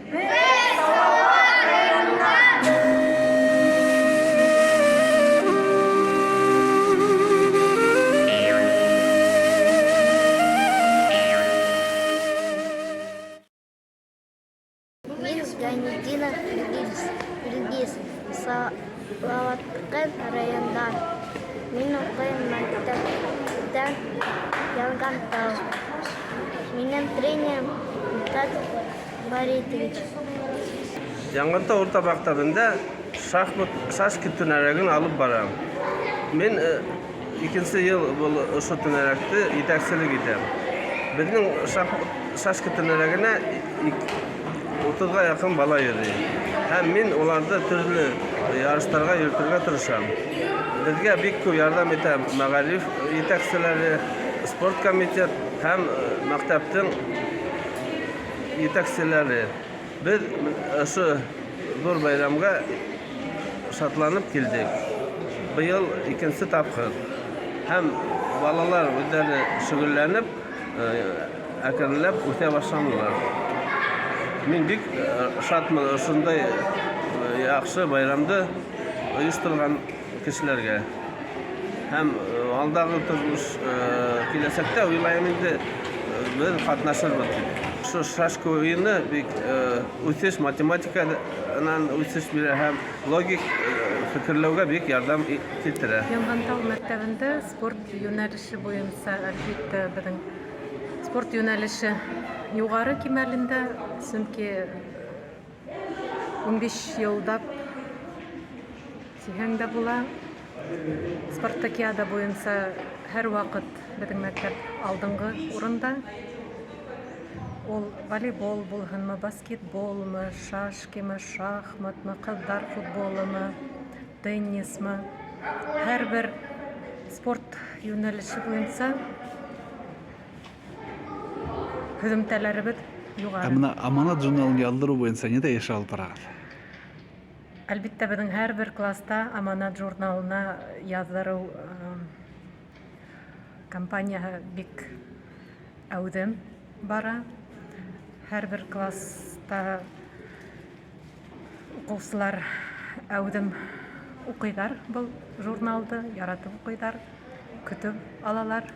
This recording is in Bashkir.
Беҙ Салауат районынан! Мин Гайнетдинов Илгиз, Илгиз, Салаватҡы райондан. Мин уҡыйым мәктәптә Янғантау. Минең тренерым Мидхәт Фаритович. Янғантау урта мәктәбендә шахмат, шашки түңәрәген алып барам. Мин икенсе ел был ошо түңәрәкте етәкселек итәм. Беҙҙең шахмат, шашка түңәрәгенә утыҙға яҡын бала йөрөй. Һәм мин уларҙы төрлө ярыштарға йөрөтөргә тырышам. Беҙгә бик күп ярҙам итә мәғариф етәкселәре, спорт комитет һәм мәктәптең етәкселәре. Беҙ ошо ҙур бәйрәмгә шатланып килдек. Быйыл икенсе тапҡыр. Һәм балалар үҙҙәре шөгыльләнеп, әкренләп үҫә башланылар. Мин бик шатмын ошондай яҡшы байрамды оештырған кешеләргә. Һәм алдағы тормош киләсәктә уйлайым инде беҙ ҡатнашырбыҙ тип. Ошо шашка уйыны бик үҫеш математиканан үҫеш бирә һәм логик фекерләүгә бик ярҙам килтерә. Янғантау мәктәбендә спорт юнәлеше буйынса, әлбиттә, беҙҙең спорт юнәлеше юғары кимәлендә, сөнки 15 йылдап тиһәң дә була. Спартакиада буйынса һәр ваҡыт беҙҙең мәктәп алдынғы урында. Ул волейбол булһынмы, баскетболмы, шашкимы, шахматмы, ҡыҙҙар футболымы, теннисмы. Һәр бер спорт йүнәлеше буйынса һөҙөмтәләребеҙ юғары. Ә бына Аманат журналын яҙҙырыу буйынса ниндәй эш алып барағыҙ? Әлбиттә, беҙҙең һәр бер класста Аманат журналына яҙҙырыу кампанияһы бик әүҙем бара. Һәр бер класста уҡыусылар әүҙем уҡыйҙар был журналды, яратып уҡыйҙар, көтөп алалар.